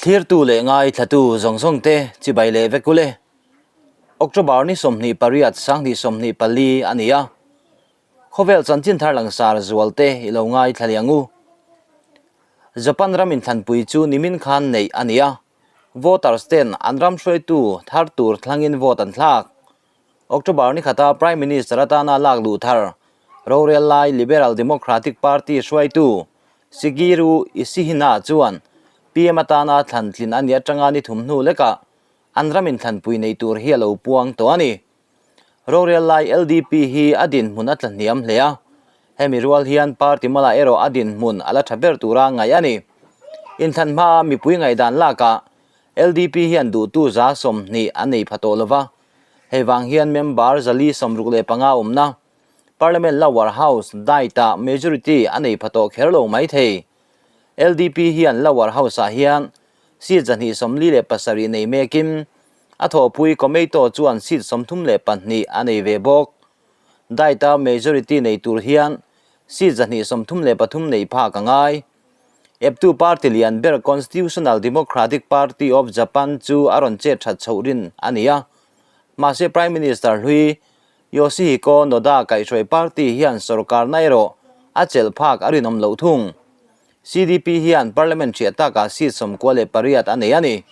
Thlirtu leh ngaithlatu zawng zawng te chibai leh vek ule. October ni 28 2024 a ni a. Khawvel chanchin thar langsar zual te i lo ngaithla leh ang u. Japan ram inthlanpui chu nimin khan neih a ni a. Voters ten an ram hruaitu thar tur thlangin vote an thlak. October ni khata Prime Minister atana lak luh thar rorel lai Liberal Democratic Party hruaitu Shigeru Ishihina chuan PM atana thlan tlin a nih atanga ni thum hnu lekah an ram inthlanpui nei tur hi a lo puang tawh a ni. Rorel lai LDP hi a dinhmun a tla hniam hle a, hemi rual hian party malah erawh a dinhmun a la tha ber tura ngaih a ni. Inthlan hmaa mipui ngaihdan lakah LDP hian duhtu 20% an nei pha tawh lova, hei vang hian member 465 awmna Parliament Lower House Diet-ah majority a nei pha tawh kher lo mai thei. LDP hian Lower House-ah hian seat 247 nei mekin a thawhpui Komeito chuan seat 32 a nei ve bawk. Diet-a majority nei tur hian seat 233 nei phak a ngai. Eptu party lian ber Constitutional Democratic Party of Japan chu a rawn chet that chhoh rin a ni a. Mahse Prime Minister hlui Yoshihiko Noda kaihhruai party hian sorkarna erawh a chelh phak a rinawm loh thung. CDP hian Parliament hriat takah seat 98 a nei a ni.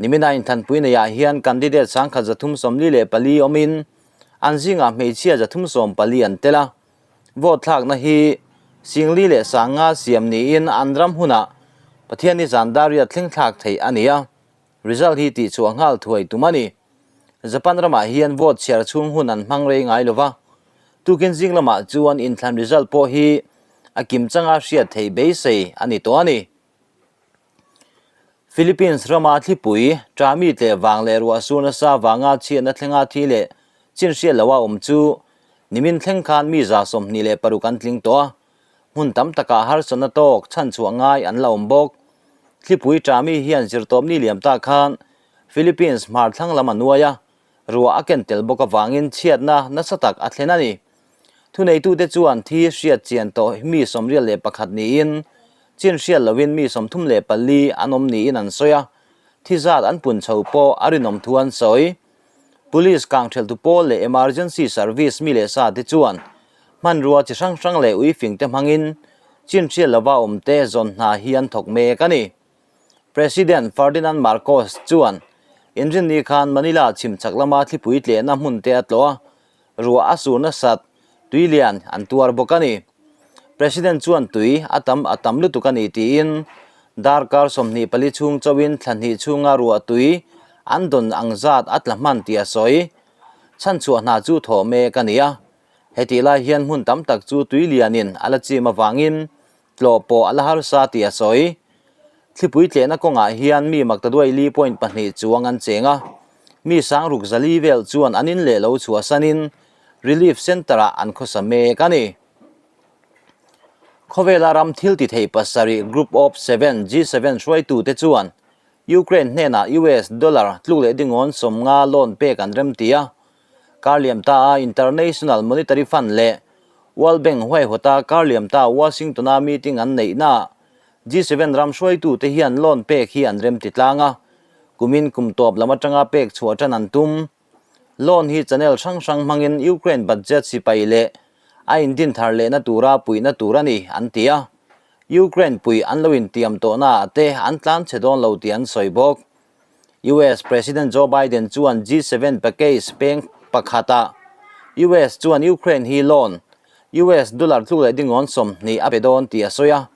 Nimina inthanpui neiah hian candidate 1,344 awmin an zingah hmeichhia 314 an tel a. Vote thlakna hi 4,000 leh 5,000 siam niin an ram hunah Pathianni zan dar riat thleng thlak theih a ni a, result hi tihchhuah nghal thuai tum a ni. Japan ramah hian vote chhiar chhung hun an hmang rei ngai lova, tukin zing lamah chuan inthlan result pawh hi a kim changa hriat theih beisei a ni tawh a ni. Philippines rama thlipui, Trami tleh vang leh ruah sur nasa vanga chhiatna thlenga thi leh chin hriat loha awm chu nimin thleng khan mi 26 an tling tawh a, hmun tam takah harsatna tawk chhanchhuah ngai an la awm bawk. Thlipui Trami hian zirtawpni liam ta khan Philippines hmar thlang lam a nuai a, ruah a ken tel bawk avangin chhiatna nasa tak a thlen a ni. Thuneitute chuan thi hriat chian tawh mi 81 niin chin hriat loin mi 34 an awm niin an sawi a, thi zat an pun chho pawh a rinawm thu an sawi. Police kangtheltu pawl leh emergency service mi leh sa te chuan hmanrua chi hrang hrang leh uifing te hmangin chin hriat lova awmte zawn hna hi an thawk mek a ni. President Ferdinand Marcos chuan inrinni khan Manila chhimchhak lama thlipui tlehna hmun te a tlawh a, ruah a sur nasat, tui lian an tuar bawk a ni. President chuan tui a tam a tam lutuk a ni tiin darkar 24 chhung chauhin thla hnih chhunga ruah tui an dawn ang zat a tla hman tih a sawi. Chhanchhuah hna chu thawh mek a ni a, hetih lai hian hmun tam tak chu tui lianin a la chim avangin tlawh pawh a la harsa tih a sawi. Thlipui tlehna kawngah hian mi maktaduai li point pahnih chuang an cheng a, mi sangruk zali vel chuan an in leh lo chhuahsanin Relief Centre-ah an khawsa mek a ni. Khawvela ram thil ti thei pasarih Group of Seven, G7, hruaitute chuan Ukraine hnenah US dollar tluk leh dingawn 50 loan pek an rem ti a, Kar liam ta a International Monetary Fund leh World Bank huaihawta kar liam ta Washington-a meeting an neihnaah G7 ram hruaitute hian loan pek hi an rem ti tlang a, kumin kum tawp lam atanga pek chhuah tan an tum. Loan hi channel hrang hrang hmangin Ukraine budget sipai leh a indin thar lehna tura puihna tur a ni, an ti a. Ukraine puih an lo intiam tawhnaah te an tlan chhe dawn lo tih an sawi bawk. US President Joe Biden chuan G7 package peng pakhatah US chuan Ukraine hi loan US dollar tluk leh dingawn 20 a pe dawn tih a sawi a.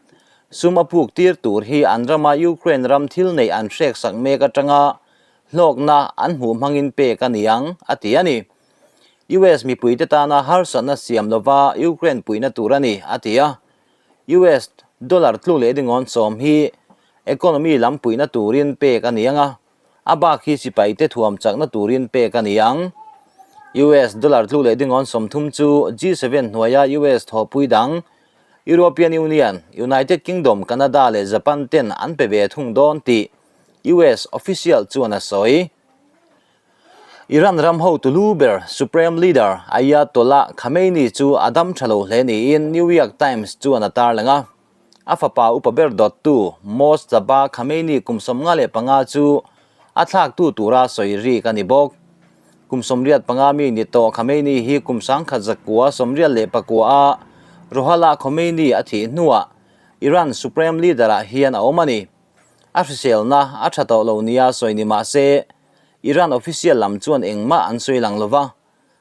Sum a puk tir tur hi an rama Ukraine ram thil neih an hrek sak mek atanga hlawkna an hmuh hmangin pek a ni ang, a ti a ni. US mipuite tana harsatna siam lova Ukraine puihna tur a ni, a ti a. US dollar tluk leh dingawn 10 hi economy lam puihna turin pek a ni ang a, a bak hi sipaite thuam chakna turin pek a ni ang. US dollar tluk leh dingawn 30 chu G7 hnuaia US thawhpui dang European Union, United Kingdom, Canada leh Japan ten an pe ve thung dawn tih US official chuan a sawi. Iran ram hotu lu ber Supreme Leader Ayatollah Khamenei chu a dam tha lo hle niin New York Times chuan a tarlang a. A fapa upa ber dawttu Mojtaba Khamenei kum 55 chu a thlaktu tura sawi rik a ni bawk. Kum 85 mi ni tawh Khamenei hi kum 1989 a Ruhollah Khomeini a thih hnuah Iran Supreme Leader ah hian a awm a ni. A hriselna a tha tawh lo nia sawi ni mah se Iran official lam chuan engmah an sawi lang lova,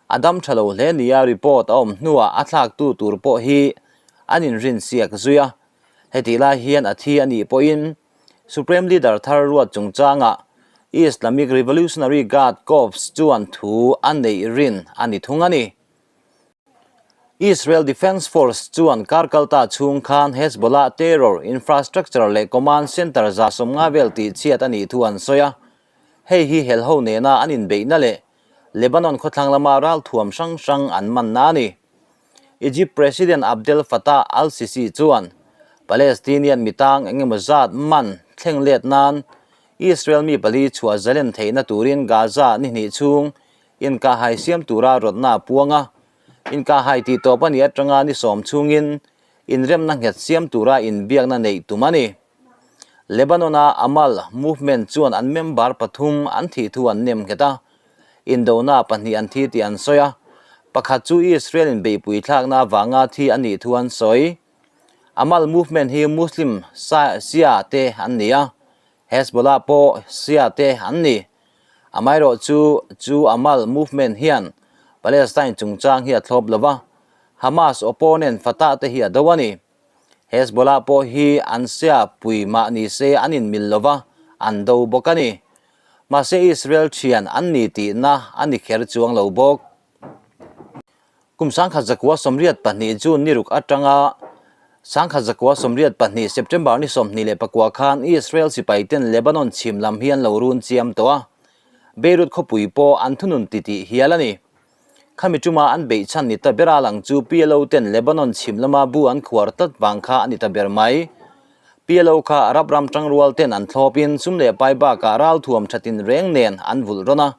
a dam tha lo hle nia report a awm hnuah a thlaktu tur pawh hi an inrin siak zui a. Hetih lai hian a thi a nih pawhin Supreme Leader thar ruat chungchangah Islamic Revolutionary Guard Corps chuan thu a neih rin a ni thung a ni. Israel Defense Force chuan kar kalta chhung khan Hezbollah terror infrastructure leh command center 150 vel tihchhiat a nih thu an sawi a. Hei hi helho nena an inbeihna leh Lebanon khawthlang lama ralthuam hrang hrang an manna a ni. Egypt President Abdel Fattah al-Sisi chuan Palestinian mitang eng emaw zat man thleng let nan Israel mi pali chhuah zalen theihna turin Gaza ni hnih chhung inkahhai siam tura rawtna a puang a. Inkahhai tih tawp a nih atanga ni sawm chhungin inremna nghet siam tura inbiakna neih tum a ni. Lebanon-a Amal movement chuan an member pathum an thih thu an nem nghet a, indona pahnih an thi tih an sawi a, pakhat chu Israel-in beihpui thlakna avanga thi a nih thu an sawi. Amal movement hi Muslim Shia te an ni a, Hezbollah pawh Shia te an ni. Amaherawh chu chu Amal movement hian Palestine chungchang hi a thlawp lo va, Hamas opponent Fatah te hi a do a ni. Hezbollah pawh hi an sia pui mah ni se an inmil lo va, an do bawk a ni. Mahse Israel thian an ni tihna a ni kher chuang lo bawk. Kum 1982 June ni ruk atanga 1982 September ni 29 khan Israel sipaiten Lebanon chhim lam hi an lo run chiam tawh a, Beirut khawpui pawh an thunun titih hial a ni. Khami tuma an beih chhan ni ta ber a lang chu PLO ten Lebanon chhim lama bu an khuar tlat vang kha a ni ta ber mai. PLO kha Arab ram tangrual ten an thlawpin sum leh pai bakah ralthuam tha tin reng nen an vulh rawn a.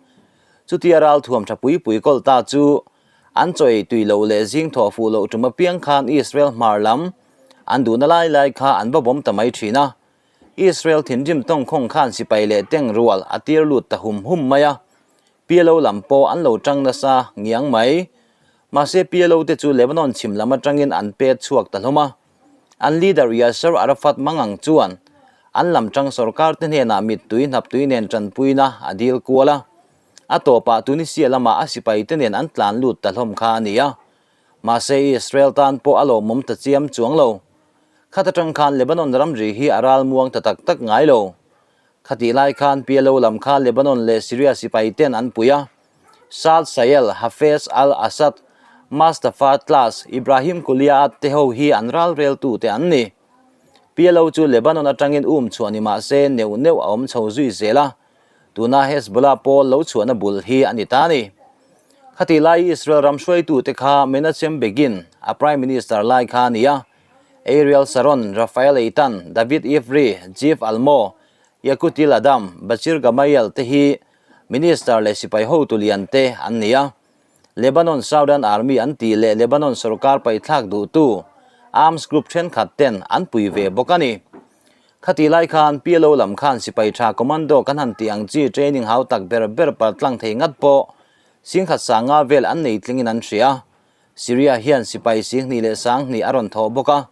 Chutia ralthuam tha pui pui kawl ta chu an chaw ei tui loh leh zing thawh fuh loh tum apiang khan Israel hmar lam an duhna lai lai kha an va bawm ta mai thin a. Israel thinrim tawngkhawng khan sipai leh teng rual a tir lut ta hum hum mai a. PLO lam pawh an lo tang nasa ngiang mai. Mahse PLO te chu Lebanon chhim lam atangin an pet chhuak ta hlawm a. An leader Yasser Arafat mangang chuan an lam tang sorkar te hnenah mittui hnaptui nen tanpuina a dil kual a. A tawpah Tunisia lamah a sipai te nen an tlan lut ta hlawm kha a ni a. Mahse Israel tan pawh a lawmawm ta chiam chuang lo. Khat atang khan Lebanon ramri hi a ral muang ta tak tak ngai lo. Khatih lai khan PLO lam kha Lebanon leh Syria sipai ten an pui a. Saad Sayel, Hafez al-Assad, Mustafa Tlas, Ibrahim Kuliaat te ho hi an ralreltu te an ni. PLO chu Lebanon atangin um chhuah ni mah se neuh neuh a awm chho zui zel a, tuna Hezbollah pawl lo chhuahna bul hi a ni ta a ni. Khatih lai Israel ram hruaitute kha Menachem Begin a Prime Minister lai kha a ni a. Ariel Sharon, Rafael Eitan, David Ivry, Ziv Almo, Yekutil Adam, Bachir Gamayel te hi Minister leh sipai hotu lian te an ni a. Lebanon Southern Army an tih leh Lebanon sorkar paihthlak duhtu arms group thenkhat ten an pui ve bawk a ni. Khatih lai khan PLO lam khan sipai tha commando kan han tih ang chi training hau tak ber ber paltlang thei ngat pawh singkhat sanga vel an nei tlingin an hria. Syria hian sipai 20,000 leh 2000 a rawn thawh bawk a,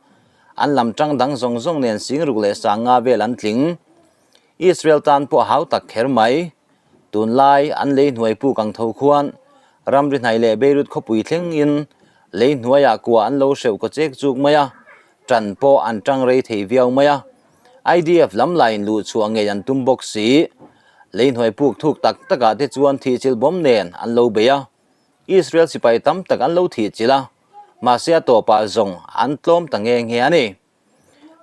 an lam tang dang zawng zawng nen 60,000 leh 50 vel an tling. Israel tan pawh a hau tak kher mai. Tunlai an lei hnuai puk ang tho khuan ramri hnai leh Beirut khawpui thlengin lei hnuaiah kua an lo hreuh kaw chek chuk mai a, tan pawh an tang rei thei viau mai a. IDF lam laiin luh chhuah ngei an tum bawk si. Lei hnuai puk thuk tak takah te chuan thihchilh bawm nen an lo bei a. Israel sipai tam tak an lo thih chilh a, mahse a tawpah zawng an tlawm ta nghe nghe a ni.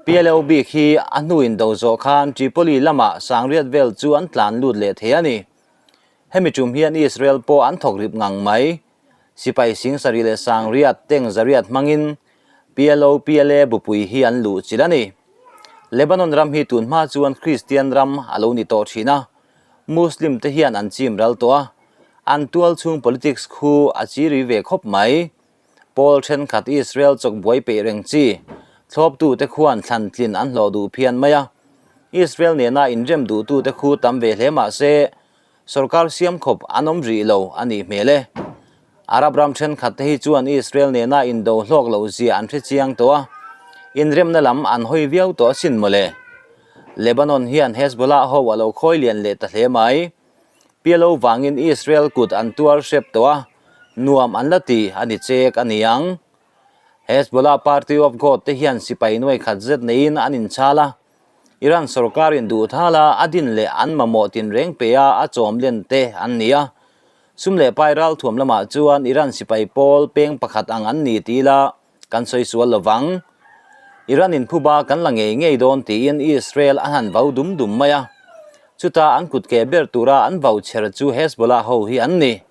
PLO bik hi a hnuin do zawh khan Tripoli lamah sangriat vel chu an tlan lut leh thei a ni. Hemi tum hian Israel pawh an thawk rip ngang mai. Sipai 70,000 leh sangriat teng zariat hmangin PLO PLA bupui hi an luh chilh a ni. Lebanon ram hi tun hma chuan Kristian ram a lo ni tawh thin a, Muslim te hian an chim ral tawh a, an tual chhung politics khu a chi ri ve khawp mai. Pawl thenkhat Israel chawk buai peih reng chi, Thlawptute khuan thlan tlin an hlawh duh phian mai a. Israel nena inrem duhtute khu tam ve hle mah se, sorkar siam khawp an awm rih lo a nih hmel e. Arab ram thenkhat te hi chuan Israel nena indo hlawk loh zia an hre chiang tawh a, inremna lam an hawi viau tawh asin mawle. Lebanon hian Hezbollah ho a lo khawi lian leh ta hle mai. PLO vangin Israel kut an tuar hrep tawh a, nuam an la ti a ni chek a ni ang. Hezbollah Party of God te hian sipai nuai khat zet neiin an inchhal a, Iran sorkarin duhthala a din leh an mamawh tinreng pe a a chawm len te an ni a. Sum leh pai ralthuam lamah chuan Iran sipai pawl peng pakhat ang an ni ti ila kan sawi sual lo vang. Iran in phuba kan la ngei ngei dawn tiin Israel an han vau dum dum mai a. Chuta an kutke ber tura an vau chher chu Hezbollah ho hi an ni.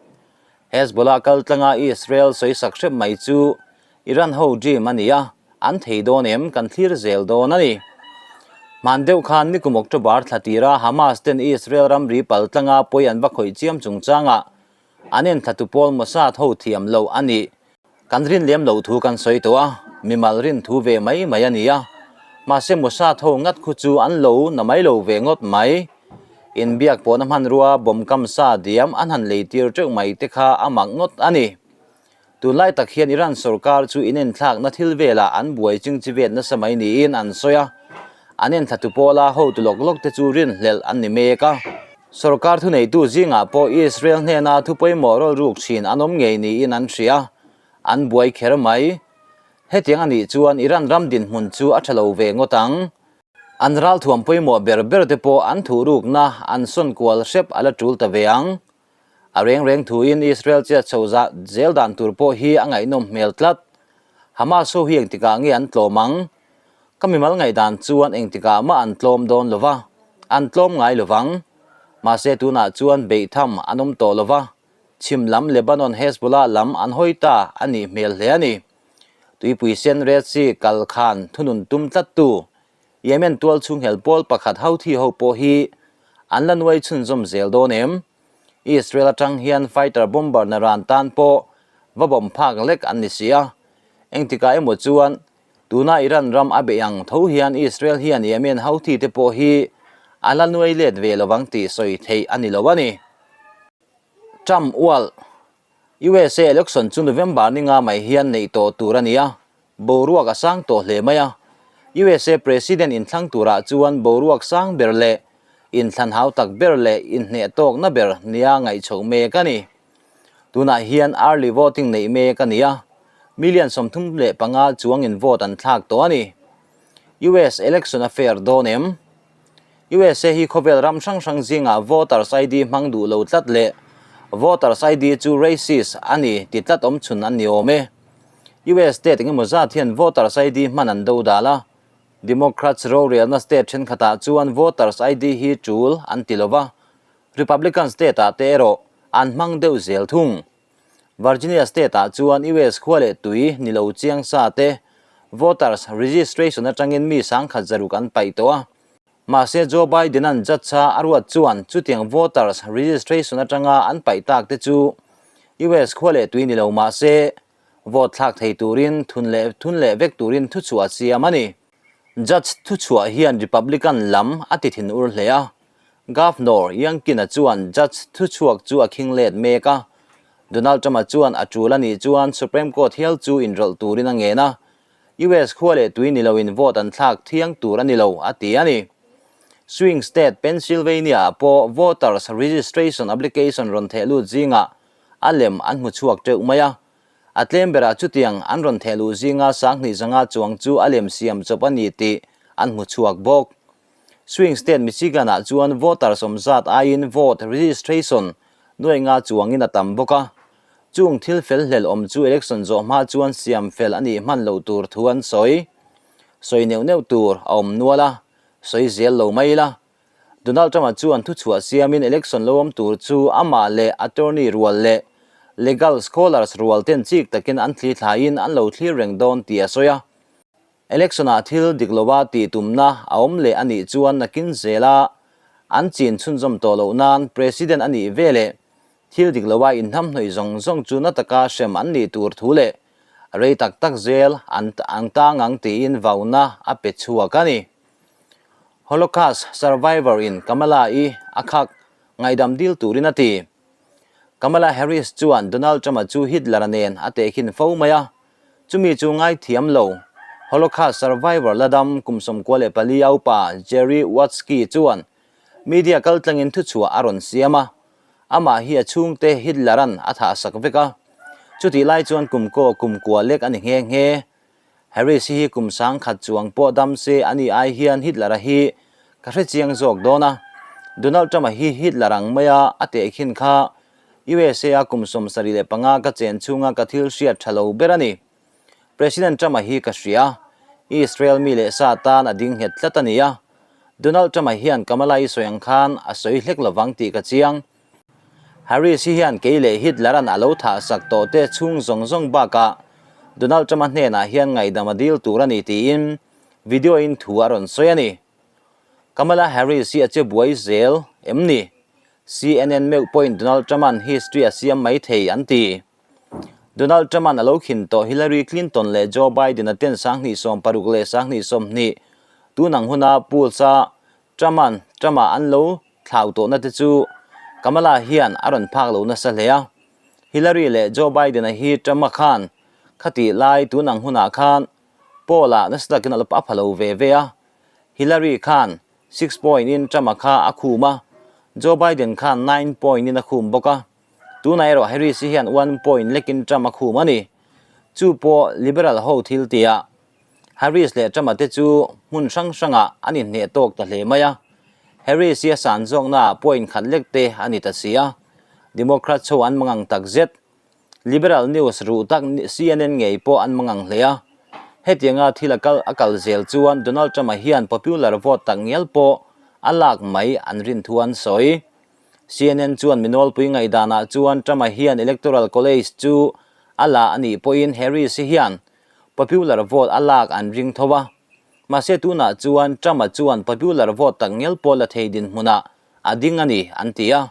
Hezbollah kal tlanga Israel sawisak hrep mai chu Iran ho dream a ni a, an thei dawn em kan thlir zel dawn a ni. Hman deuh khan nikum October thla tira Hamas ten Israel ramri pal tlanga pawi an va khawih chiam chungchangah an enthlatu pawl Mossad ho thiam loh a nih. Kan rin lem loh thu kan sawi tawh a, mimal rin thu ve mai mai a ni a. Mahse Mossad ho ngat khu chu an lo na mai lo ve ngawt mai. Inbiak pawhna hmanrua bomb kam sa diam an han lei tir teuh mai te kha a mak ngawt a ni. Tunlai tak hian Iran sorkar chu inenthlakna thil velah an buai chingchivet nasa mai niin an sawi a, an enthlatu pawla hotu lawk lawk te chu rinhlelh an ni mek a. Sorkar thuneitu zingah pawh Israel hnena thu pawimawh rawlruk thin an awm ngei niin an hria, an buai kher mai. Hetiang a nih chuan Iran ram dinhmun chu a tha lo ve ngawt ang. An ralthuam pawimawh ber ber te pawh an thuhrukna an sawn kual hrep a la tul ta ve ang. A reng reng thuin Israel chet chho zah zel dan tur pawh hi a ngaihnawm hmel tlat. Hamas ho hi engtikah nge an tlawm ang? Ka mimal ngaihdan chuan engtikah mah an tlawm dawn lo va, an tlawm ngai lo vang. Mahse tunah chuan beihtham an awm tawh lo va, chhim lam Lebanon Hezbollah lam an hawi ta a nih hmel hle a ni. Tuipui sen Red Sea kal khan thunun tum tlattu Yemen tual chhunghel pawl pakhat Houthi ho pawh hi an la nuai chhunzawm zel dawn em? Israel atang hian fighter bomber na ran tan pawh va bomb phak lek an ni si a. Engtikah emaw chuan tuna Iran ram a beih ang tho hian Israel hian Yemen Houthi te pawh hi a la nuai let ve lovang tih sawi theih a ni lo a ni. Trump ual USA election chu November ni nga mai hian neih tawh tur a ni a, boruak a sang tawh hle mai a. USA President inthlang turah chuan boruak sang ber leh inthlan hau tak ber leh inhneh tawkna ber nia ngaihchhoh mek a ni. Tunah hian early voting neih mek a ni a, million 35 chuangin vote an thlak tawh a ni. US election a fair dawn em? USA hi khawvel ram hrang hrang zingah voters ID hmang duh lo tlat leh voters ID chu racist a ni ti tlat awm chhun an ni awm e. US state engemaw zat hian voters ID hman an do dal a, Democrats rorelna state thenkhatah chuan voters ID hi tul an ti lova, Republican state ah te erawh an hmang deuh zel thung. Virginia state ah chuan US khua leh tui ni lo chiang sa te voters registration atangin mi 1600 an paih tawh a. Mahse Joe Biden-a'n judge a a ruat chuan chutiang voters registration atanga an paih tak te chu US khua leh tui ni lo mahse vote thlak thei turin thun leh thun leh vek turin thuchhuah a siam a ni. Judge thuchhuah hian Republican lam a ti thinur hle a. Governor Youngkin-a chuan judge thuchhuak chu a khing let mek a. Donald Trump-a chuan a tul a nih chuan Supreme Court hial chu inrawlh turin a ngen a. US khua leh tui ni loin vote an thlak thiang tur a ni lo, a ti a ni. Swing state Pennsylvania-ah pawh voters registration application rawn theh lut zingah a lem an hmu chhuak teuh mai a. A tlem berah chutiang an rawn theh luh zinga 2500 chuang chu a lem siam chawp a ni tih an hmu chhuak bawk. Swing state Michigan-ah chuan voter sawmzat aiin vote registration nuai nga chuangin a tam bawk a. Chung thil fel hlel awm chu election zawh hma chuan siam fel a nih hman loh tur thu an sawi. Sawi neuh neuh tur a awm nual a, sawi zel lo mai ila. Donald Trump-a chuan thuchhuah siamin election lo awm tur chu amah leh attorney rual leh legal scholars rual ten chik takin an thli thlaiin an lo thlir reng dawn tih a sawi a. Election-ah thil dik lova tih tumna a awm leh a nih chuan nakin zela an chin chhunzawm tawh loh nan President a nih ve leh thil dik lova inhnamhnawih zawng zawng chu na taka hrem an nih tur thu leh Rei tak tak zel an an tang ang tiin vauna a pe chhuak a ni. Holocaust survivor in Kamala-i a khak ngaihdam dil turin a ti. Kamala Harris chuan Donald Trump-a chu Hitler-a nen a tehkhin fo mai a, chumi chu ngaithiam lo. Holocaust survivor la dam kum 94 a upa Jerry Watzke chuan media kaltlangin thuchhuah a rawn siam a, amah hi a chhungte Hitler-a'n a thahsak vek a, chutih lai chuan kumkaw kumkua lek a ni nghe nghe. Harris hi kum 1000 chuang pawh dam se a ni ai hian Hitler-a hi ka hre chiang zawk dawn a. Donald Trump-a hi Hitler ang maia a tehkhin kha USA-a kum 75 ka chen chhunga ka thil hriat tha lo ber a ni. President Trump-a hi ka hria, Israel mi leh sa tan a ding nghet tlat a ni a. Donald Trump-a hian Kamala-i sawi ang khan a sawi hlek lovang tih ka chiang. Harris hi hian kei leh Hitler-a'n a lo thahsak tawh te chhung zawng zawng bakah Donald Trump-a hnenah hian ngaihdam a dil tur a ni tiin video-in thu a rawn sawi a ni. Kamala Harris hi a che buai zel em ni? CNN meuh pawhin Donald Trump-a'n history a siam mai thei an ti. Donald Trump-a'n a lo khin tawh Hillary Clinton leh Joe Biden-a ten 2016 leh 2020 tun ang huna polls-a Trump-a'n Trump-a an lo thlau tawhna te chu Kamala hian a rawn phak lo nasa hle a. Hillary leh Joe Biden-a hi Trump-a khan khatih lai tun ang hunah khan poll-ah nasa takin a lo a pha lo ve ve a. Hillary khan six point-in Trump-a kha a khum a, Joe Biden khan nine point-in a khum bawk a. Tunah erawh Harris-i hian one point lekin Trump a khum a ni. Chu pawh Liberal ho thil tia Harris leh Trump-a te chu hmun hrang hrangah an inhneh tawk ta hle mai a. Harris hi a san zawknaah point khat lek te a ni ta si a. Democrats ho an mangang tak zet. Liberal news ruh tak CNN ngei pawh an mangang hle a. Hetianga thil a kal a kal zel chuan Donald Trump-a hian popular vote tak ngial pawh a lak mai an rin thu an sawi. CNN chuan mi nawlpui ngaihdanah chuan Trump-a hian Electoral College chu a la a nih pawhin Harris-i hian Popular vote a lak an ring tho a, mahse tunah chuan Trump-a chuan popular vote tak ngial pawh la thei dinhmunah a ding a ni, an ti a.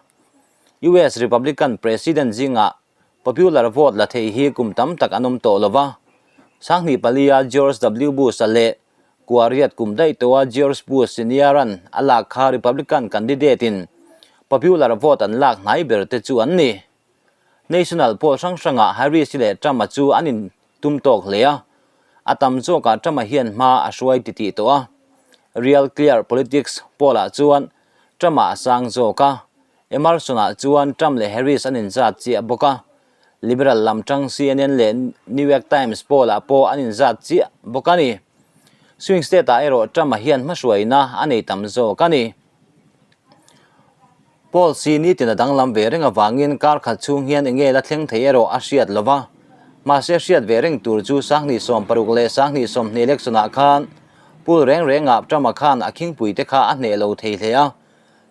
US Republican President zingah popular vote la thei hi kum tam tak an awm tawh lo va, 2004-a George W. Bush-a leh Kuariat kum daih tawha George Bush Senior-a'n a lak kha Republican candidate-in popular vote an lak hnai ber te chu an ni. National poll hrang hrangah Harris-i leh Trump-a chu an in tum tawk hle a, a tam zawkah Trump-a hian hma a hruai titih tawh a. Real Clear Politics poll-ah chuan Trump-a a sang zawk a, Emerson-ah chuan Trump leh Harris an inzat chiah bawk a, Liberal lam tang CNN leh New York Times poll-ah pawh an inzat chiah bawk a ni. Swing state-ah erawh Trump-a hian hmahruaina a nei tam zawk a ni. Paul si nitin a danglam ve reng avangin kar khat chhung hian enge la thleng thei erawh a hriat lo va. Mahse hriat ve reng tur chu 2016 leh 2020 election-ah khan pool reng rengah Trump-a khan a khingpui te kha a hneh lo thei hle a.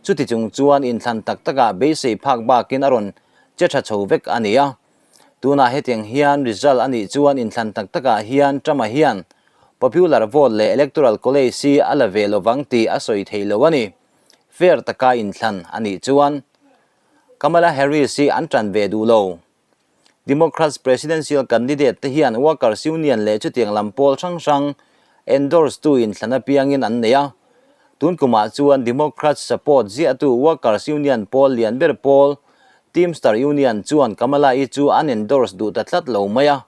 Chuti chung chuan inthlan tak takah beisei phak bakin a rawn che tha chho vek a ni a. Tunah hetiang hian result a nih chuan inthlan tak takah hian Trump-a hian popular vote leh electoral college hi a la ve lovang tih a sawi thei lo a ni. Fair taka inthlan a nih chuan Kamala Harris hi an tan ve duh lo. Democrats presidential candidate te hian Workers Union leh chutiang lam pawl hrang hrang endorse tu inthlan apiangin an nei a. Tun kumah chuan Democrats support ziahtu Workers Union pawl lian ber pawl Teamster Union chuan Kamala-i chu an endorse duh ta tlat lo mai a.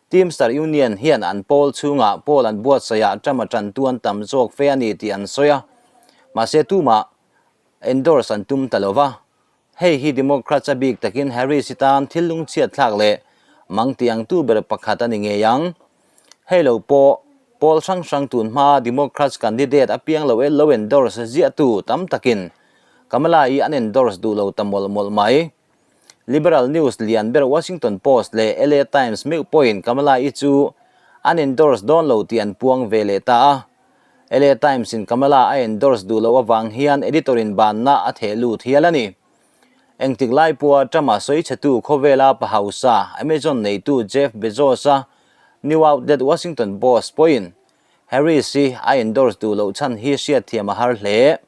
Teamster Union hian an pawl chhungah pawl an buatsaihah Trump-a tantu an tam zawk fe a ni tih an sawi a, mahse tumah endorse an tum ta lo va. Hei hi Democrats a bik takin Harris-i tan thil lungchhiat thlak leh mang tiangtu ber pakhat a ni ngei ang. Hei lo pawh pawl hrang hrang tun hmaa Democrats candidate apiang lo lo endorse ziahtu tam takin Kamala-i an endorse duh lo ta mawlh mawlh mai. Liberal news lian ber Washington Post leh LA Times meuh pawhin Kamala-i chu an endorse dawn lo tih an puang ve leh ta a. LA Times-in Kamala a endorse duh loh avang hian editor-in banna a theh lut hial a ni. Engtik lai pawha Trump-a sawi chhetu khawvela pa hausa Amazon neitu Jeff Bezos-a new outlet Washington Post pawhin Harris-i a endorse duh loh chhan hi hriatthiam a har hle.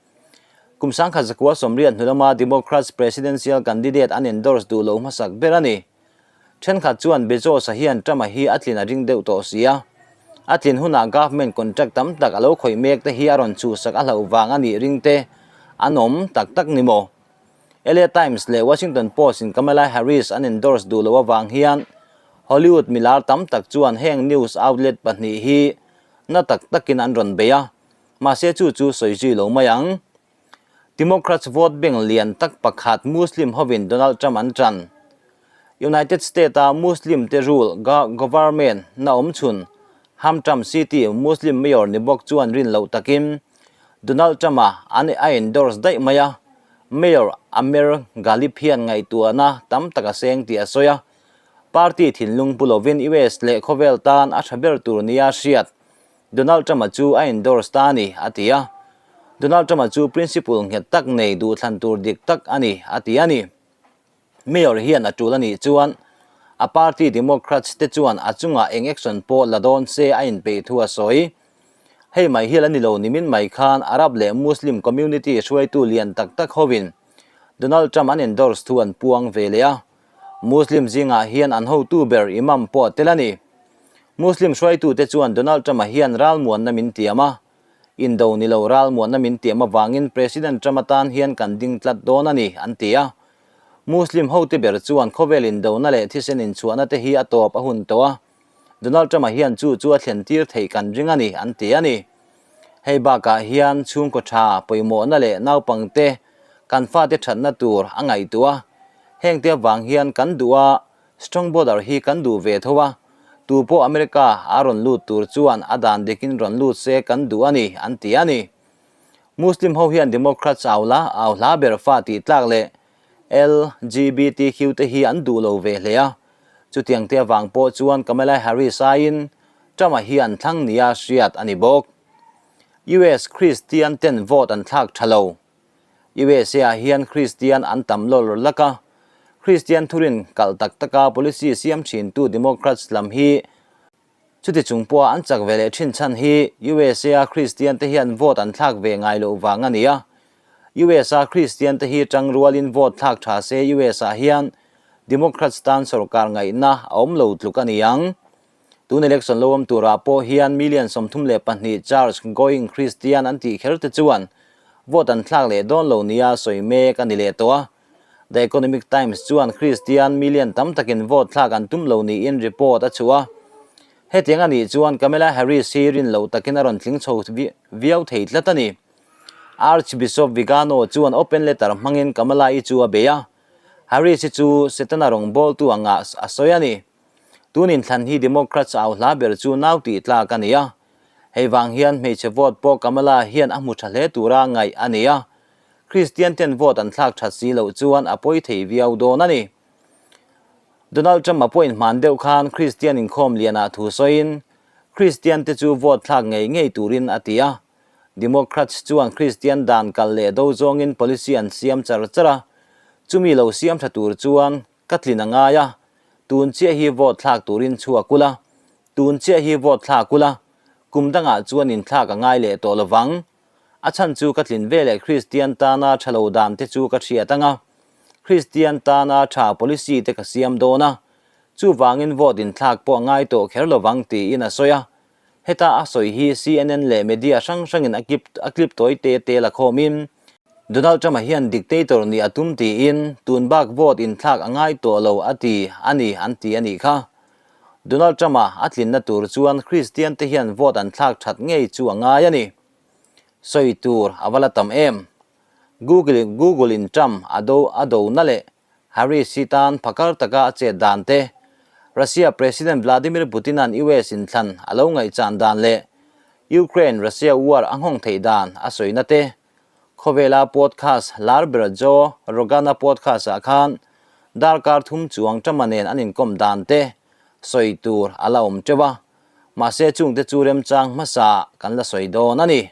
Kum 1980 hnu lama Democrats presidential candidate an endorse duh lo hmasak ber a ni. Thenkhat chuan Bezos-a hian Trump-a hi a tlin a ring deuh tawh si a, a tlin hunah government contract tam tak a lo khawih mek te hi a rawn chhuhsak a hlauh vang a nih ring te an awm tak tak ni maw? LA Times leh Washington Post in Kamala Harris an endorse duh loh avang hian Hollywood milar tam tak chuan heng news outlet pahnih hi na tak takin an rawn bei a, mahse chu chu sawi zui lo mai ang. Democrats vote bank lian tak pakhat Muslim hovin Donald Trump an tan. United State-a Muslim te rule government na awm chhun Hamtram City Muslim mayor ni bawk chuan rin loh takin Donald Trump-a an a endorse daih mai a, Mayor Amer Ghalib hian ngaihtuahna tam tak a seng tih a sawi a, party thinlung pu lovin US leh khawvel tan a tha ber tur nia hriat Donald Trump-a chu a endorse ta a ni, a ti a. Donald Trump-a chu principle nghet tak nei duhthlan tur dik tak a ni, a ti a ni. Mayor hian a tul a nih chuan a party Democrats te chuan a chungah eng action pawh la dawn se a inpeih thu a sawi. Hei mai hial a ni lo nimin mai khan Arab leh Muslim community hruaitu lian tak tak hovin Donald Trump an endorse thu an puang ve leh a. Muslim zingah hian an hotu ber Imam pawh a tel a ni. Muslim hruaitute chuan Donald Trump-a hian ralmuanna min tiam a, indo ni lo ralmuanna min tiam avangin President Trump atan hian kan ding tlat dawn a ni, an ti a. Muslim hote ber chuan khawvel indona leh thisen inchhuahna te hi a tawp a hun tawh a, Donald Trump-a hian chu chu a thlen tir theih kan ring a ni, an ti a ni. Hei bakah hian chhungkaw tha pawimawhna leh naupangte kan fate thatna tur a ngaihtuah a, hengte avang hian kan duh a, strong border hi kan duh ve tho a, tu pawh America a rawn lut tur chuan a dan dikin rawn lut se kan duh a ni, an ti a ni. Muslim ho hian Democrats au la au hla ber fa tih tlak leh LGBTQ te hi an duh lo ve hle a, chutiang te avang pawh chuan Kamala Harris aiin Trump-a hi an thlang nia hriat a ni bawk. US Kristian ten vote an thlak tha lo. USA ah hian Kristian an tam lawr lak a, Kristian thurin kalh tak taka policy siam thintu Democrats lam hi Chuti chung pawha an chak ve leh thin chhan hi USA a Kristian te hian vote an thlak ve ngai loh vang a ni a. US a Kristian te hi tangrualin vote thlak tha se US ah hian Democrats tan sorkar ngaihna a awm lo tluk a ni ang. Tun election lo awm turah pawh hian million 32 church going Kristian an tih kher te chuan vote an thlak leh dawn lo nia sawi mek a ni leh tawh a. The Economic Times chuan Kristian million tam takin vote thlak an tum lo niin report a chhuah a. Hetiang a nih chuan Kamala Harris hi rin loh takin a rawn tling chho viau thei tlat a ni. Archbishop Vigano chuan open letter hmangin Kamala-i chu a bei a, Harris-i chu Setana rawngbawltu anga a sawi a ni. Tun inthlan hi Democrats au hla ber chu nau tih tlak a ni a. Hei vang hian hmeichhe vote pawh Kamala hian a hmu tha hle tura ngaih a ni a. Kristian ten vote an thlak that si loh chuan a pawi thei viau dawn a ni. Donald Trump a point hman deuh khan Kristian inkhawm lianah thu sawiin Kristian te chu vote thlak ngei ngei turin a ti a. Democrats chuan Kristian dan kal leh do zawngin policy an siam char char a, chumi lo siam tha tur chuan ka tlin a ngai a, tun chiah hi vote thlak turin chhuak ula, tun chiah hi vote thlak ula, kum dangah chuan inthlak a ngai leh tawh lovang. A chhan chu ka tlin veleh Kristian tana tha lo dan te chu ka hriat ang a, Kristian tana tha policy te ka siam dawn a, chuvangin vote inthlak pawh a ngai tawh kher lovang tiin a sawi a. Heta a sawi hi CNN leh media hrang hrangin a clip a clip tawi te te la khawmin Donald Trump-a hian dictator nih a tum tiin tun bak vote inthlak a ngai tawh lo a ti a ni an ti a nih kha. Donald Trump-a a tlinna tur chuan Kristian te hian vote an thlak that ngei chu a ngai a ni. Sawi tur a va la tam em? Google Google in Trump a do a do na leh Harris hi tan phakar taka a chet dan te, Russia President Vladimir Putin-a'n US inthlan a lo ngaihchan dan leh Ukraine-Russia war a nghawng theih dan a sawina te, Khawvela podcast lar ber Joe Rogan-a podcast-ah khan darkar thum chuang Trump-a nen an inkawm dan te sawi tur a la awm teuh a, mahse chungte chu remchang hmasa kan la sawi dawn a ni.